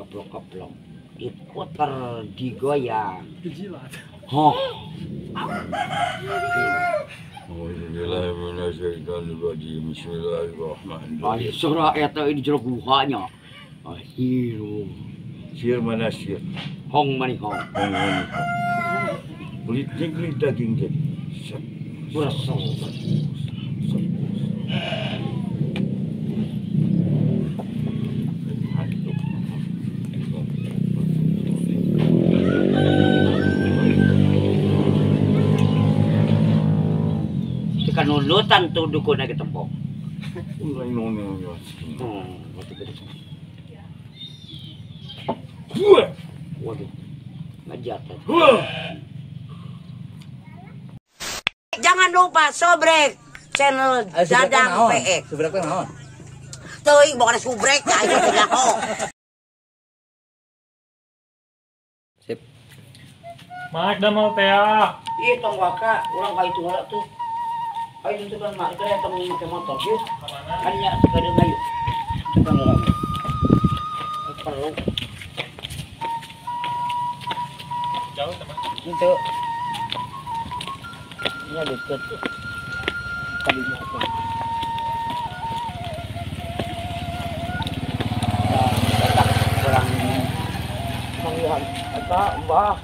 Keplok-keplok. Diputer, digoyang. Hoh. Bismillahirrahmanirrahim. Surah eta ini jero guhanya. Ahiru. Sir mana sir? Hong mani hong. Hong mani hong. Kulit jengklik daging jadi. Berasal. Kanulutan tuh dukun lagi tempok. Waduh, ngajat. Jangan lupa sobrek channel Dadang PX. Subrek teh naon? Teuing bukan subrek ayo nyaho. Sip. Mak damel teh. Ih tong waka, urang ka itu heula tuh. Ayo tentukan mak, itu datang pakai motor, yuk. Hanya sekadar ayo. Tukang orang. Perlu. Jauh teman. Itu. Ini dekat. Tadi apa? Nah, kurang manggihan. Apa, mbah?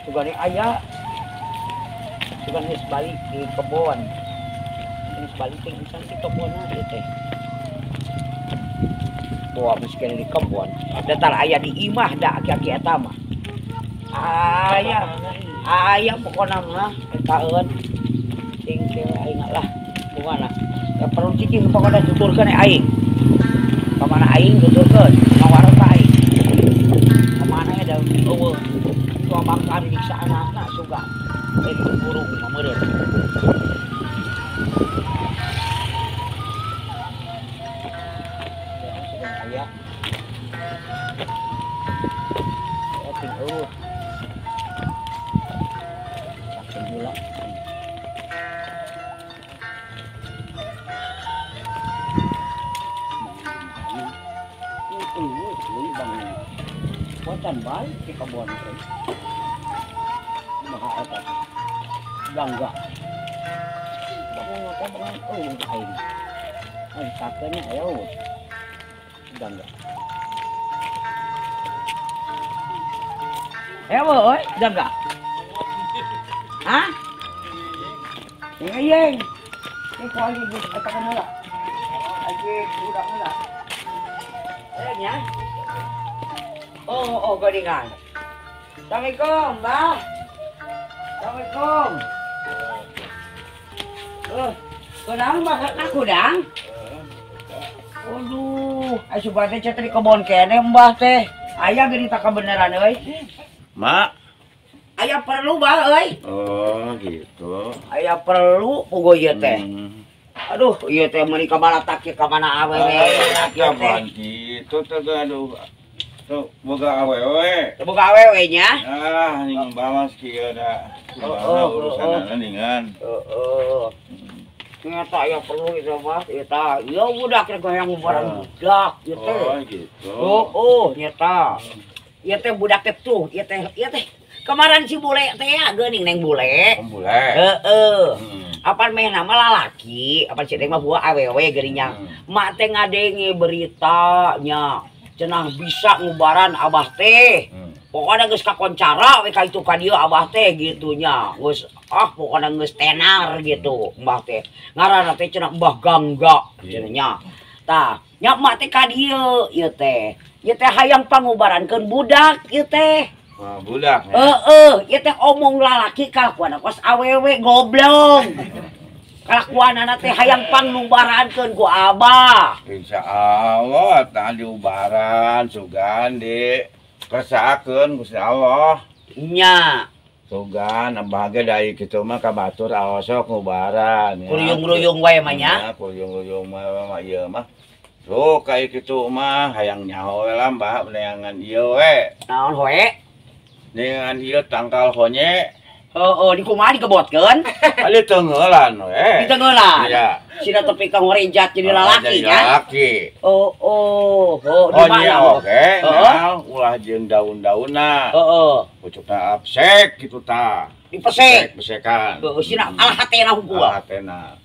Sugane aya. Sugane geus balik di kebon. Geus balik teh insan di kebon ieu teh. Bawa miskin di kebon. Datar aya di imah da aki-aki eta mah. Aya. Aya pokona mah etaeun. Sing teh aing lah. Kumaha? Ya perlu cicing pokona tuturkeun aing. Kamana aing tuturkeun, mawarot aing. Kamana ya da eueuh. Tua bangka diksa anakna suga. Itu burung mah meureun. Buatan balik ke kebun teh. Maka eta gangga. Bangun apa bangun eueuh aing. Ai sakeuna eueuh. Gangga. Eueuh euy, gangga. Hah? Yang. Ini kuali geus eta kan heula. Agi budak heula. Aya nya. Oh, gorengan. Assalamualaikum, Mbah. Assalamualaikum. Kudang, Mbah, kudang. Aduh, ayo coba teh cetek di kebon kene, Mbah teh. Aya geuning tak kebenaran euy. Mak. Aya perlu, Mbah euy. Oh, gitu. Aya perlu pugo ieu teh. Aduh, ieu teh meuni ka balatak ka mana awewe. Kapan kitu teh aduh. Tuh, boga awewe. Boga awewe nya? Ah, ning bawas kieu da. Oh, urusanna ningan. Heeh. Nyata aya perlu itu mah eta. Ieu budak rek hayang barang budak ieu teh. Oh, gitu. Oh, nyata. Ieu teh budak teh tuh, ieu teh. Kemarin si bule teh ya geuning neng bule. Bule. Heeh. Apan meh nama lalaki, apan si neng mah buah awewe geuning. Mak teh ngadenge berita nya. Cenah bisa ngubaran abah teh. Pokoknya geus kakoncara we ka itu ka dieu abah teh gitu nya. Geus ah pokoknya geus tenar gitu mbah teh. Ngaranna teh cenah Mbah Gangga cenah nya. Tah, nya mak teh ka dieu ieu teh. Ieu teh hayang pangubarankeun budak ieu teh. Wah, budak. Heeh, ieu teh omong lalaki kalakuan kos awewe goblok. Kalakuanana teh hayang pangnubarankeun ku abah. Insya Allah tah diubaran sugan di kersakeun Gusti Allah. Nya. Sugan abah ge da kitu mah ka batur awasok ngubaran. Kuruyung-ruyung wae mah nya. Kuruyung-ruyung mah ieu mah. Tuh kaya kitu mah hayang nyaho we lah mbah neangan ieu we. Naon hoe? Neangan ieu tangkal honye. Heeh, di kumaha digebotkeun? Ali tenggelan we. Ditenggelan. Iya. Sina tepi ka ngorejat jadi lalaki jadi nya. Lalaki. Oh, oh, oh, di mana? Oke, nah, ulah jeung daun-daunna. Heeh. Pucukna absek kitu tah. Dipesek. Pesekan. Heeh, sina alah hatena hungkul. Alah hatena.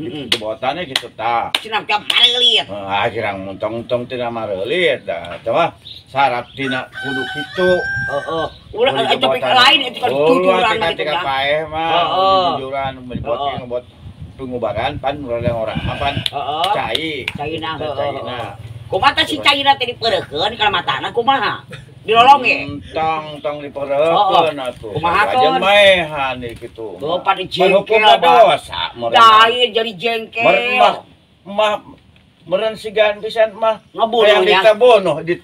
Dibotane kitu tah. Sina teh mareulit. Heeh, kirang muntong-muntong tina mareulit dah. Tah mah syarat tina kudu kitu. Heeh. Ulah eta tepi lain itu kan jujuran mah kitu. Paeh mah jujuran ngebot ngebot pengubaran pan urang orang mah pan. Cai. Caina heeh. Kumaha si caina teh dipeureukeun kana matana kumaha? Dilolonge. Tong tong dipeureukeun atuh. Kumaha keun? Maehan kitu. Oh, pan jengkel dosa meureun. Lain jadi jengkel. Mah meureun sigan pisan mah. Ngebunuh nya. Ditabunuh di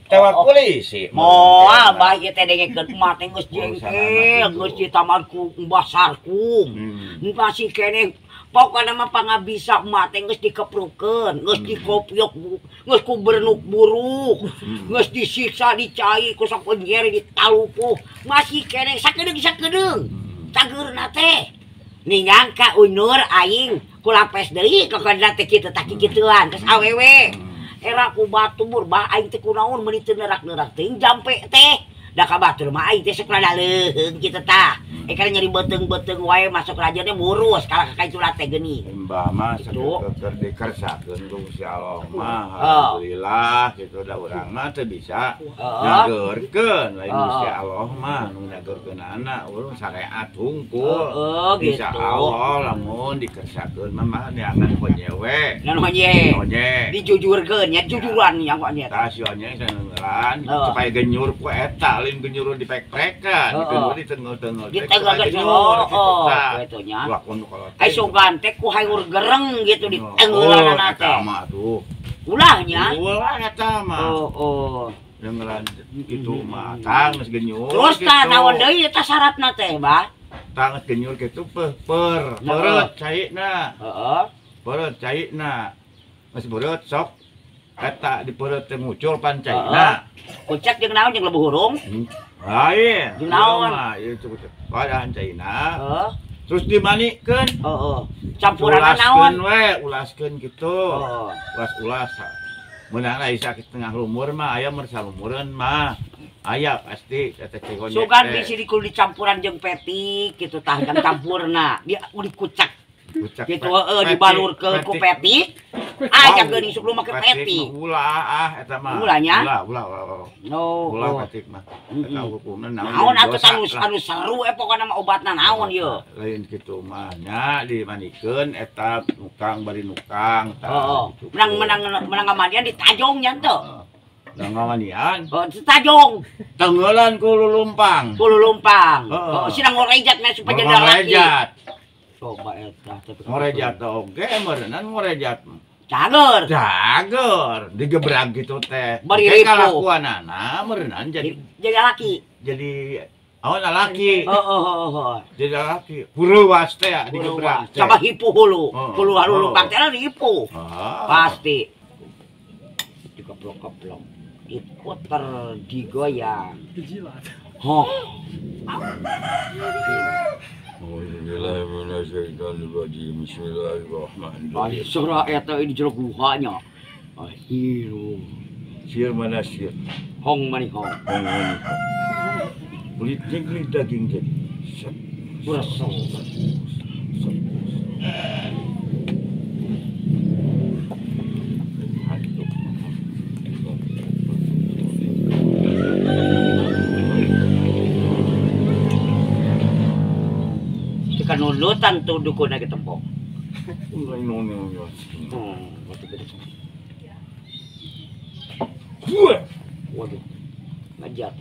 tewak polisi. Moal bah ieu teh dengekeun emak teh geus jengkel, geus ditaman ku Mbah Sarkum. Masih keneh pokona mah pangabisa emak teh geus dikeprukeun, geus dikopiok, geus ku bernuk buruk, geus disiksa, dicai ku sok penjere ditalupuh, masih keneh sakedeung-sakedeung. Cageurna teh. Ningang ka unur aing ku lapes deui kokodna teh kitu tah kikituan geus awewe. Era ku batur bah aing teh kunaon meuni teu nerak-nerak teuing jampe teh. Da ka batur mah aing teh sok rada leuheung kitu tah. Kana nyeri beuteung-beuteung wae masuk raja teh murus kalah ka kitu teh geuning. Mbah mah sakeukeur dikersakeun ku Gusti Allah mah alhamdulillah kitu da urang mah teu bisa nyageurkeun lain Gusti Allah mah nu nyageurkeunana urang syariat hungkul. Heeh gitu. Insyaallah lamun dikersakeun mah neangan konyewe. Ngan honye. Dijujurkeun nya jujuran nya kok nya. Tah si onye sanengeulan supaya genyur ku eta lain genyur dipek-pekan, genyur ditengel-tengel. Ditengel oh, gitu nya. Ai sugan teh ku hayur gereng gitu ditenggelanana teh. Eta mah tuh. Ulah nya. Ulah eta mah. Oh, oh. Denggelan itu mah tang geus genyur. Terus tah naon deui eta syaratna teh, Bah? Tang geus genyur kitu per peureut caina. Heeh. Peureut caina. Geus beureut sok eta dipeureut teh muncul pan caina. Kucek jeung naon jeung lebu hurung? Lain. Jeung naon? Ieu cukup. Padahan caina. Heeh. Terus dimanikeun. Heeh. Campuranna naon? Ulaskeun we, ulaskeun kitu. Heeh. Ulas-ulas. Meunang aya setengah lumur mah aya mer salumureun mah. Aya pasti eta cai konyek. Sugan bisi dikudu dicampuran jeung petik kitu tah jang campurna. Dia dikucek. Gitu heeh dibalurkeun ku petik. Aya geuning sok lu make petik. Ulah ah eta mah. Ulah nya? Ulah, ulah, ulah. Oh, ulah petik mah. Eta hukumna naon? Naon atuh anu seru pokona mah obatna naon ieu? Lain kitu mah nya dimanikeun eta nukang bari nukang tah. Heeh. Menang ngamanian ditajong nya teu. Menang ngamanian? Oh, ditajong. Tenggelan ku lulumpang. Ku lulumpang. Heeh, sina ngorejat mah supaya jadi lalaki. Ngorejat. Coba eta tapi ngorejat oge meureunnan ngorejat. Cager. Cager, digebrag gitu teh. Bari ripuh. Kalakuanana meureunnan jadi lalaki. Jadi awan lalaki. Heeh heeh. Jadi lalaki. Hureuwas teh digebrag teh. Coba hipu hulu. Hulu lulumpang teh ripuh. Pasti. Dikeblok-keblok. Diputer, digoyang. Dijilat. Hoh. Bismillahirrahmanirrahim. Surah eta ini jero guhanya. Ahiru. Sir mana sir? Hong mani hong. Hong mani hong. Kulitnya kulit daging jadi. Beresel. Kanulutan tuh dukun lagi tempok. Waduh, ngajat.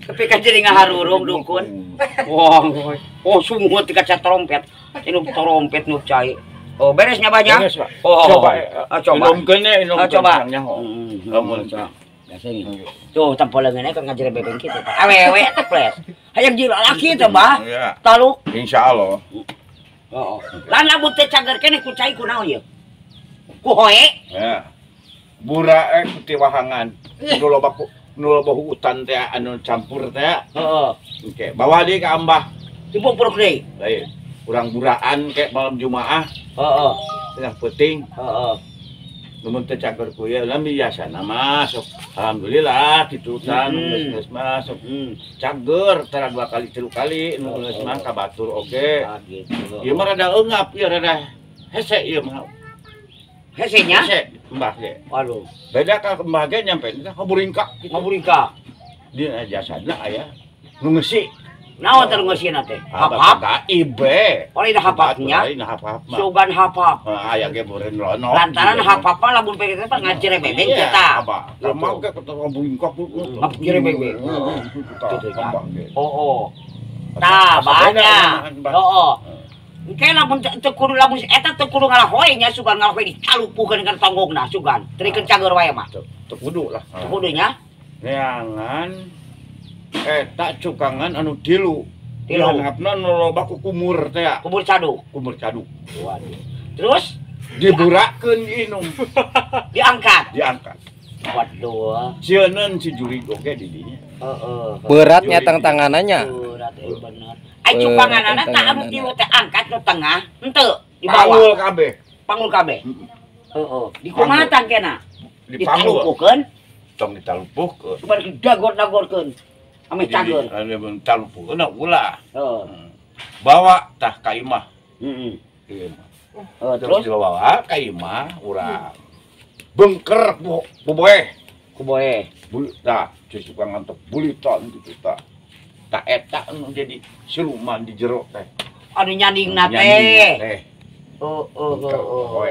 Tapi kan jadi ngaharurung dukun. Wah, oh sungguh tika trompet. Ini trompet nu cai. Oh, beresnya banyak. Beres, Pak. Oh, coba. Coba. Inumkeun nya, inumkeun. Coba. Lamun. Biasanya. Tuh, tampol leungeun ka ngajerebebeng kitu, Pak. Awewe teh ples. Hayang jeung lalaki teh, Bah. Taluk. Insyaallah. Heeh. Lan lamun teu cager keneh ku cai kunaon ieu? Ku hoe. Ya. Burae ku tiwahangan. Nu loba nu loba hutan teh anu campur teh. Heeh. Oke, bawa deui ka Ambah. Dipupuruk deui. Lain. Urang buraan kayak malam Jumaah. Heeh. Tengah peuting. Heeh. Numun teu cager ku ieu lah biasana mah sok alhamdulillah kitu tan geus mah sok cager tara 2 kali 3 kali nu geus mah ka batur oge. Ah gitu. Ieu mah rada eungap ieu rada hese ieu mah. Hese nya? Hese mbah ge. Waduh. Beda ka mbah ge nyampe teh ngaburingkak kitu. Ngaburingkak. Dina jasana aya nu ngeusi. Naon teh ngeusina teh? Hap-hap gaib we. Oh, lain hap-hapnya. Lain hap-hap mah. Sugan hap-hap. Aya ge beureun lono. Lantaran hap-hap mah lamun pengen teh ngajerebebeng kita. Apa? Mah ge ketemu ngaburingkak. Ngajerebebeng. Oh, oh. Tah, banyak. Heeh. Engke lamun teu kudu lamun eta teu kudu ngalahoe nya sugan ngalahoe dicalupukeun kana tonggongna sugan. Terikeun cager wae mah. Teu kudu lah. Teu kudu nya. Neangan eta cukangan anu tilu. Tilu hangapna nu loba ku kumur teh. Kumur caduk. Kumur caduk. Waduh. Terus diburakeun diinum. Diangkat. Diangkat. Waduh. Sieun si jurig oge di dinya. Heeh. Berat nya tangtanganannya. Berat bener. Ai cukanganana tah anu tilu teh angkat nu tengah, henteu di bawah. Panggul kabeh. Panggul kabeh. Heeh. Di kumaha tangkena? Dipanggulkeun. Tong ditalupuhkeun. Supaya didagor-dagorkeun. Ame cager. Ame talupuhkeun ulah. Heeh. Bawa tah ka imah. Heeh. Terus dibawa ka imah urang. Bengker boboeh. Kuboeh. Tah, suka ngantuk bulitan gitu tah. Tah eta anu jadi siluman di jero teh. Anu nyandingna teh. Oh, oh, oh.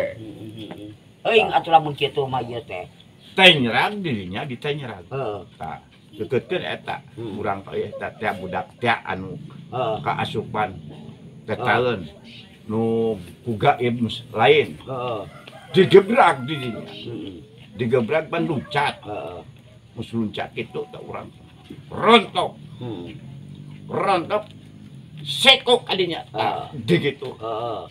Euing atuh lamun kitu mah ieu teh. Tenyerag dirinya ditenyerag. Heeh. Tah, deukeuteun eta urang teh eta teh budak teh anu kaasupan tetaeun nu ku gaib lain. Heeh. Digebrag dirinya. Digebrag ban luncat. Heeh. Mus luncat kitu teh urang. Rontok. Rontok sekok adinya tah di kitu. Heeh.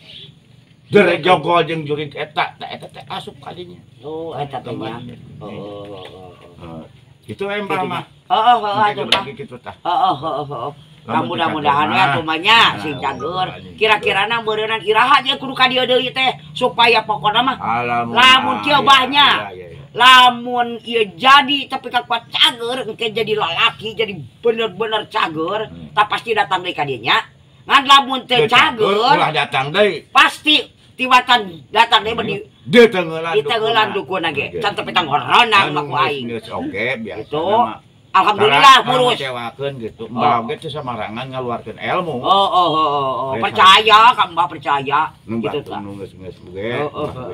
Dere jogol jeung jurig eta tah eta teh asup kadinya. Oh, eta teh nya. Heeh. Kitu we mbah mah. Heeh, heeh atuh tah. Kitu tah. Heeh, heeh, heeh. Mudah-mudahan we atuh mah nya sing cager. Kira-kirana meureunnan iraha jeung kudu ka dieu deui teh supaya pokona mah lamun kieu bah nya. Lamun ieu jadi tapi kakuat cager engke jadi lalaki jadi bener-bener cager tah pasti datang deui ka dieu nya. Ngan lamun teu cager ulah datang deui. Pasti tiwatan datang deui bedi ditengelan dukuna ge. Can tepi tanggoronang mah ku aing. Oke, biasa mah. Alhamdulillah murus. Ngecewakeun gitu. Mbah oge teu samarangan ngaluarkeun ilmu. Oh, oh, oh, oh. Percaya ka Mbah percaya. Gitu tah. Nu geus-geus oge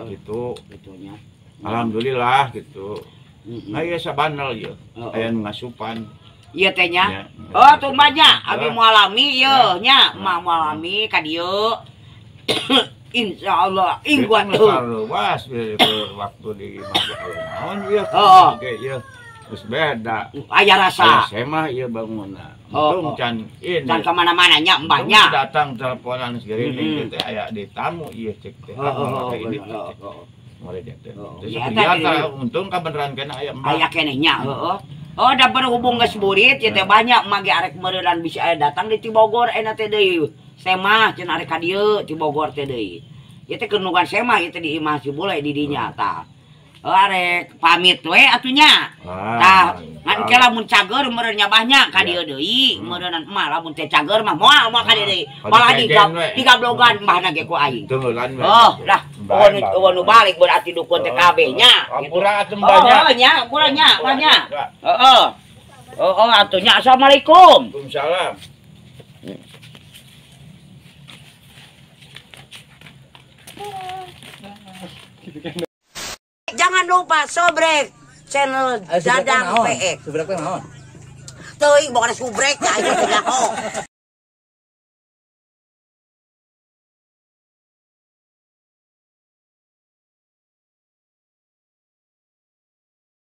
gitu. Gitunya. Alhamdulillah gitu. Nah ieu sabanel ieu. Aya nu ngasupan. Ieu teh nya. Oh, tuh mah nya abi moal lami ieu nya, mah moal lami ka dieu. Insyaallah ingguan tuh. Luas waktu di imah naon ieu. Oke ieu. Geus beda. Aya rasa. Aya semah ieu bangunna. Untung can ini. Can ka mana-mana nya mbah nya. Datang teleponan segini teh aya di tamu ieu cek teh. Ini. Biasa untung kabeneran kena aya mbah. Aya keneh nya heeh. Oh, da berhubung geus burit ieu teh banyak mah ge arek meureunnan bisi aya datang di Bogor enak teh deui. Semah cenah arek ka dieu ti Bogor teh deui. Ieu teh keur nungguan semah ieu teh di imah si bule di dinya tah. Arek pamit we atuh nya. Tah, ngan ke lamun cager meureun nya bah nya ka dieu deui, meureunnan mah lamun teh cager mah moal moal ka dieu deui. Malah digablogan mbahna ge ku aing. Oh, lah, eueuh nu balik berarti dukun teh kabeh nya. Ampura atuh mbah nya. Oh, nya, ampura nya, mbah nya. Heeh. Heeh, atuh nya. Assalamualaikum. Waalaikumsalam. Jangan lupa subrek channel Dadang PX. Subrek teh naon? Teuing bukan subrek ya, itu.